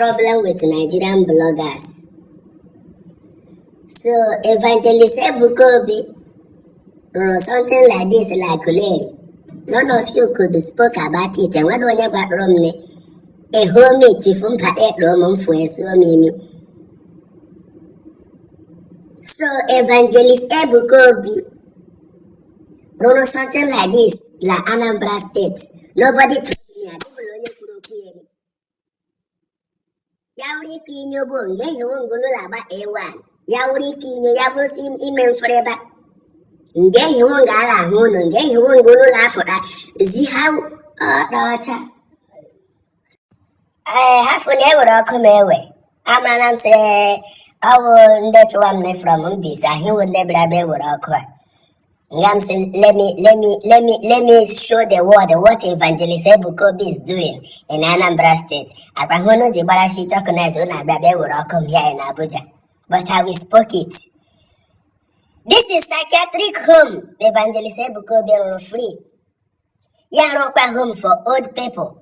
Problem with Nigerian bloggers. So Evangelist Ebuka Obi rụrụ something like this, like Uleri. None of you could spoke about it. Enwere onye gwakpụrụ m ne ehu m Chief Mbata ekpo m mfu esuo m imi. So Evangelist Ebuka Obi rụrụ something like this la Anambra State. Nobody told me. Adịbụla onye kwuru okwu ya eri. Ya wụrụ ike inyo bụ nga ehiwo ngụnụlọ agba A1. Ya wụrụ ike inyo, ya bụrụ si ime mfreba nga ehiwo nga ala ahụ unu nga ehiwo nga ụlọ afụta zi ha ọcha. Ee, hafụ na ewere ọkụ ma ewe amara m sị ọ bụ ndị chụwa m na from Mbaise ahịwo ndị bịara bịa ewere ọkụ a. Nga m sị, let me show the world what Evangelist Ebuka Obi is doing in Anambra State. Akwa hụ unu ji gbara shi chọkụnez unu abịa bịa were ọkụ m here in Abuja. But I will spoke it. This is psychiatric home Evangelist Ebuka Obi rụrụ free. Ya arụkwa home for old people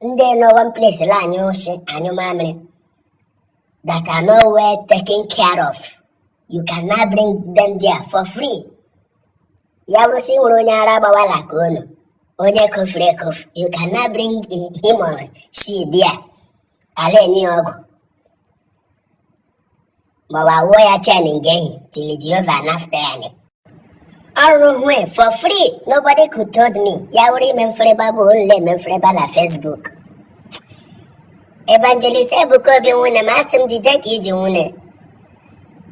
ndị nọ one place la anyụ nshi, anyụ mamịrị, that are not well taken care of. You can now bring them there for free. Ya bụrụ sị nwere onye ara gbawala ka unu onye kofuru ekofu, you can now bring him or she there, ala enye ya ọgwụ ma ọ awụọ ya chen nga ehi till Jehova nafta ya ni. Ọrụ hue for free. Nobody could told me. Ya wụrụ ime mfreba bụ unu na-eme mfreba na Facebook. Evangelist Ebuka Obi, nwunye m, asị m jide ka iji nwunye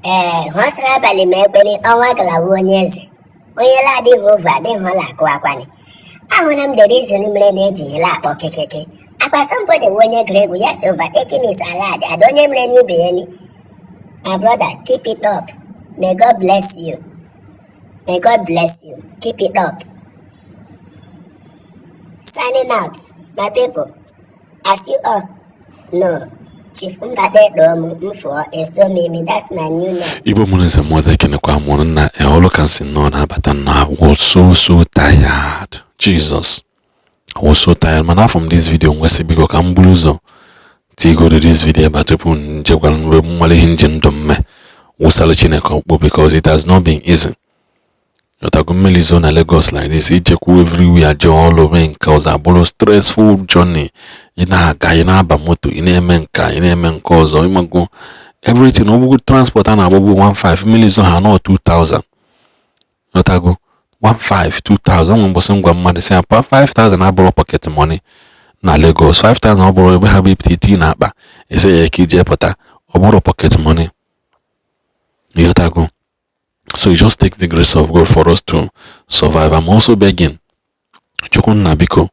ee hụ ọsara abalị ma ekpere ọnwa galawa onye eze onye la adịghị ovu adịghị ọla akụ akwani. Ahụla m the reason mere na eji akpọ kekeke akpa. Somebody nwe onye gụrụ egwu ya si overtaking is allowed. Ada onye mere n'ibe ya ni. My brother, keep it up. May God bless you. May God bless you. Keep it up. Signing out, my people. As you all know, Chief Mbade Dom Mfo Esomimi, that's my new name. Igbo mụrụ nze mmụọ ekenekwa mụrụ nna ọlụ ka nsi nnọọ na-abata na. I was so so tired. Jesus, I was so tired. Mana afọ m this video nwesị biko ka m buru ụzọ tigoro this video ebe a tupu m jekwara mgbe mmale ihe nji ndụ mme wụsara Chineke ọkpụ, because it has not been easy. Yotago mmiri zo na Lagos like this, ijekwu everywhere, jee ọrụ, mee nke ọzọ, abụrụ stressful journey. Ị na-aga, ị na-aba moto, ị na-eme nka, ị na-eme nke ọzọ, ịmago everything. Ọ bụgo transport a na-agbagbu 15, mmiri zo ha nọ 2000. Yotago 15, 2000 nwe mbọsị ngwa mmadụ si ya pa 5000 abụrụ pocket money na Lagos. 5000 ọ bụrụ ebe ha bụ ipụta na akpa ese ya ka ije pụta, ọ bụrụ pocket money. Yotago. So it just takes the grace of God for us to survive. I'm also begging Chukwunna, biko,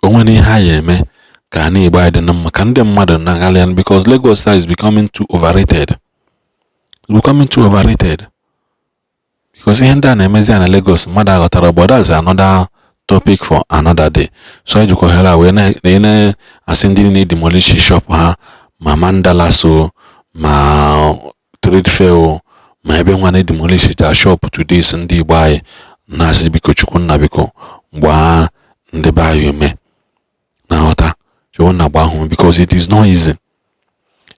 o nwere ihe a ya eme ka a na-egbe anyị dị na mma ka ndị mmadụ na-aghalị, because Lagos is becoming too overrated. It's becoming too overrated because ihe ndị a na-emezi ya na Lagos mmadụ aghọtara, but that's another topic for another day. So ejikwa ohere a wee na-asị ndị niile demolish shop ha, ma Mandala so, ma Trade Fair o, ma ebe nwa na-demolish their shop today, si ndị Igbo anyị na-asị biko, Chukwunna, biko gbaa ndị be anyị ume na nghọta. Chukwunna gbaa ha ume, because it is not easy.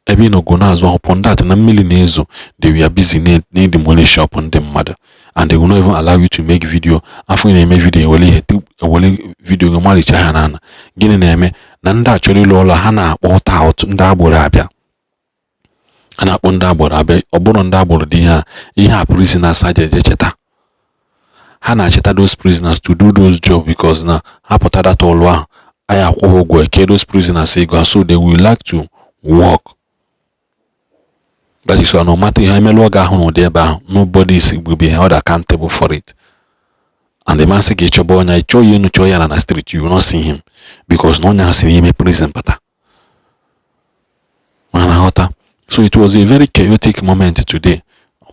Ebe ị nọgo na-azụ upon that na mmiri na-ezo, they were busy na-demolish shop ndị mmadụ, and they will not even allow you to make video. Afọ ị na-eme video, ewere ihe ewere video gị malicha ha n'ala. Gịnị na-eme na ndị a chọrọ ịlụ ụlọ ha na-akpọ tout ndị agboro abịa? A na-akpọ ndị agboro abịa. Ọ bụrụ ndị agboro dị ihe a, ihe a prisoners aja eje cheta, ha na-achịta those prisoners to do those job, because na ha pụta data ụlọ ahụ anyị akwụ ha ụgwọ, eke those prisoners ego, so they will like to work. That is why no matter ihe emelụ oge ahụ n'ụdị ebe ahụ, nobody is will be held accountable for it. And the man sị gị chọba onye ịchọ ya enu, chọọ ya na street, you will not see him, because na onye ahụ si n'ime prison pụta. Mana ghọta. So it was a very chaotic moment today.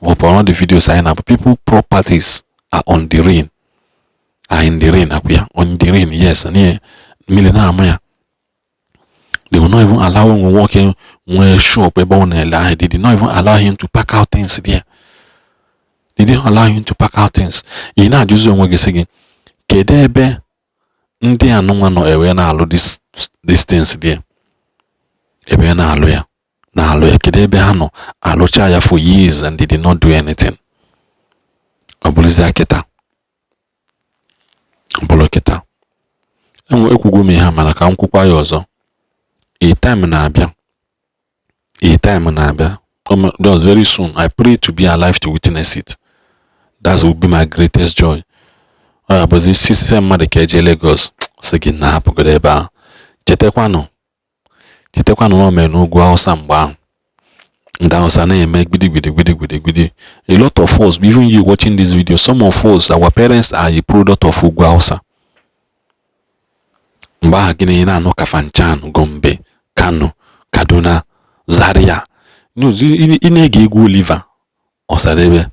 Upon all the videos anyị na people properties are on the rain, are in the rain, akwụ ya on the rain. Yes, na mmiri na-ama ya. They will not even allow ụmụ nwoke nwee shop ebe ọ na-ele ahịa. They did not even allow him to pack out things there. They didn't allow him to pack out things. Ị na-ajụzi onwe gị sị gị kedu ebe ndị anụnwa nọ ewe na-alụ this things there? Ebe na-alụ ya, na-alụ ya, kedu ebe ha nọ alụcha ya for years and they did not do anything? Ọ bụrụzie kịta, ọ bụrụ kịta. Enwe ekwugo m ihe a, mana ka m kwukwa ya ọzọ. A time na-abịa, a time na-abịa just very soon. I pray to be alive to witness it. That will be my greatest joy. Ọ ya bụzi sisi mmadụ ka eje Lagos, sị gị na hapụgodo ebe ahụ. Chetakwanụ, chetakwanụ na o mere n'ugwu Hausa. Mgbe ahụ ndị Hausa na-eme gbidigbidi gbidigbidi gbidi. A lot of us, even you watching this video, some of us, our parents are a product of ugwu Hausa. Mgbe ahụ, gịnị na-anụ? Kafanchan, Gombe, Kano, Kaduna, Zaria. Ị na-ege egwu Oliver Ọsadebe,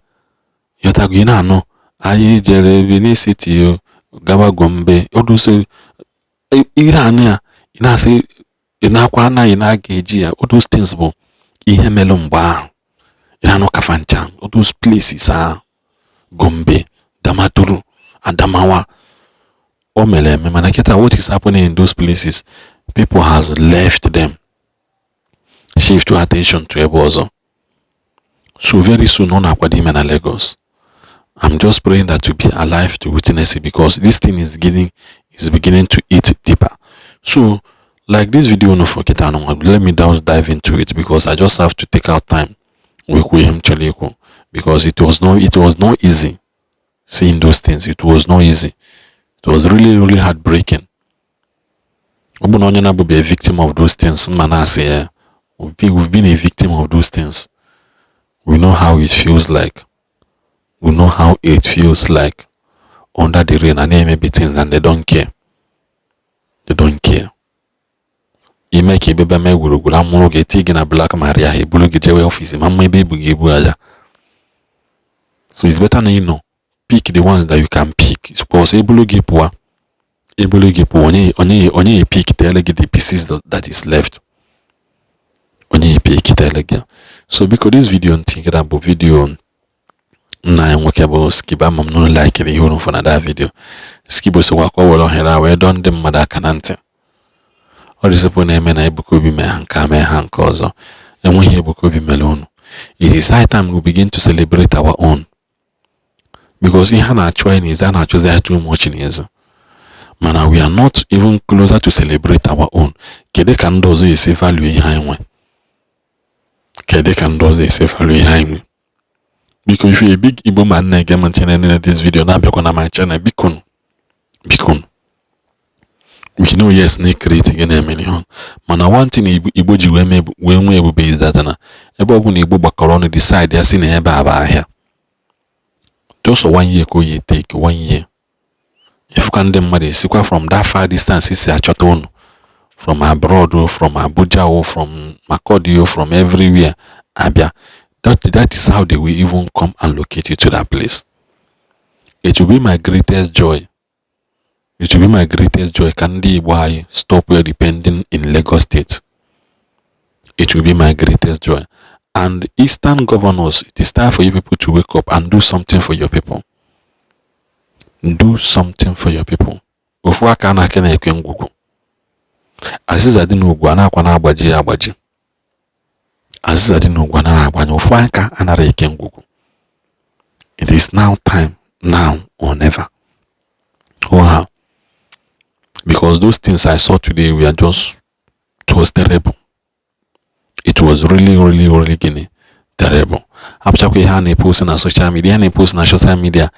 yọtago, ị na-anụ anyị jere Benin City, gaba Gombe, ọdụsọ ị na-anụ ya, ị na-asị, ị na-akwa anaghị na-aga eji ya. All those things bụ ihe mere mgbe ahụ. Ị na-anụ Kafanchan, all those places ahụ, Gombe, Damaturu, Adamawa, o mere eme. Mana kịta, what is happening in those places? People has left them, shift to attention to ebe ọzọ. So very soon, ọ na-akwado ime na Lagos. I'm just praying that to be alive to witness it, because this thing is beginning to eat deeper. So like this video, no forget, let me just dive into it, because I just have to take out time wee kwuo ihe m chọrọ ikwu, because it was not easy seeing those things. It was not easy. It was really, really heartbreaking. Ọ bụ na onye na-abụghị a victim of those things, mma na-asị ya, we've been a victim of those things. We know how it feels like. We know how it feels like under the rain and na-emebi things, and they don't care. They don't care. Ime ka ebebe mee gburugburu amụrụ gị, eti gị na Black Maria, ha eburu gị jewe office, ma mma ebe ebu gị ebu aja. So it's better na you know, pick the ones that you can pick, because ebulu gị pụọ, ebulu gị pụọ, onye onye onye pick tele gị the pieces that is left, onye pick tele gị. So biko, this video ntinyere bụ video nna anyị nwoke bụ Skibo. Ama m na unu likere ihe unu fụ na that video. Skibo sokwa ka o were ohere a wee dọọ ndị mmadụ aka na ntị. Ọ dịsịpụ na-eme na Ebuka Obi mee ha nke a, mee ha nke ọzọ. Enweghị Ebuka Obi mere unu. It is high time we begin to celebrate our own, because ihe a na-achụ anyị n'ezi, a na-achụzi anyị too much n'ezi, mana we are not even closer to celebrate our own. Kedu ka ndị ọzọ esi value ihe anyị nwe? Kedu ka ndị ọzọ esi value ihe anyị nwe? Biko, if you're a big Igbo man na-ege m ntị na this video, na-abịakwa na my channel, biko, biko. We know, yes, na create gị na-eme ihe, mana one thing Igbo ji wee wee nwee ebube is that na ebe ọ bụla Igbo gbakọrọ ọnụ decide ya si na ebe a bụ ahịa, just one year ka o yi take one year, ịfụka ndị mmadụ esikwa from that far distance si achọta unu, from abroad o, from Abuja o, from Makurdi o, from everywhere abịa. That is how they will even come and locate you to that place. It will be my greatest joy, it will be my greatest joy ka ndị Igbo anyị stop depending in Lagos State. It will be my greatest joy. And Eastern governors, it is time for you people to wake up and do something for your people. Do something for your people. Ofu aka na-aka na-ekwe ngwugwu. Azịza dị n'ugwu a na-akwa na-agbaji ya agbaji. Azịza dị n'ugwu anaghị agbanye. Ofu aka anara eke ngwugwu. It is now time, now or never. Wow. Because those things I saw today were just, it was terrible. It was really, really, really, gịnị, terrible. Hapụchakwa ihe a na-epost na social media. Ihe a na-epost na social media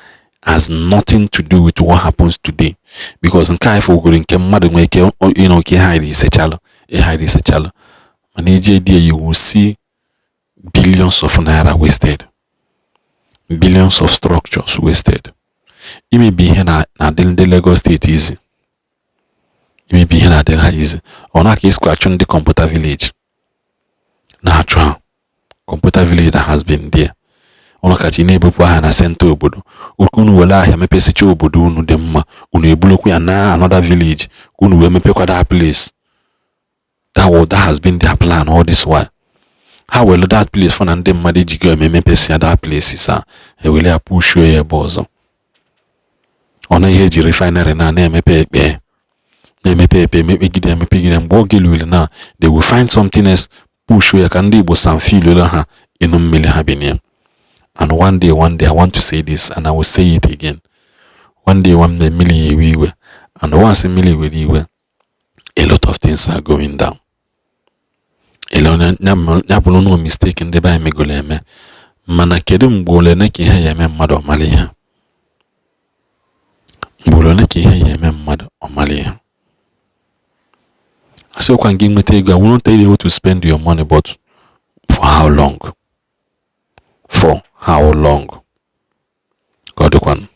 has nothing to do with what happens today, because nke a ifugoro nke mmadụ nwere ike ịnọ nke hide isechalụ, hide isechalụ, mana ije there, you will see billions of naira wasted, billions of structures wasted. Imebi ihe na-adị ndị Lagos State easy. Imebi ihe na-adị ha easy. Ọ na-aka isikwa achụ ndị Computer Village na-achụ ha. Computer Village that has been there, ụnụ kacha na-ebupụ aha na center obodo. Unu were ahịa mepesicha obodo unu dị mma, unu ebulukwa ya na another village ka unu wee mepekwa that place. That has been their plan all this while. Ha were that place fụ na ndị mmadụ ejigo eme emepesi ya that place, sa ewere ya pushuo ya ebe ọzọ. Ọ na ihe eji refinery na na-emepe ekpe na Emepe epe, emekpegide, emepegide. Mgbe oge luru na they will find something else push ya ka ndị Igbo sanfiluola ha enu mmiri ha bi na ya. And one day, one day, I want to say this and I will say it again, one day, one day, mmiri ya ewe iwe. And once mmiri were iwe, a lot of things are going down. Ya bụrụ na mistake ndị be anyị megolo eme, mana kedu mgbe ole ka ihe ya eme mmadụ ọmala ihe? Mgbe ole ka ihe ya eme mmadụ ọmala ihe? Asịkwa gị nweta ego, I will not tell you how to spend your money, but for how long? For how long? Ka ọ dịkwanụ.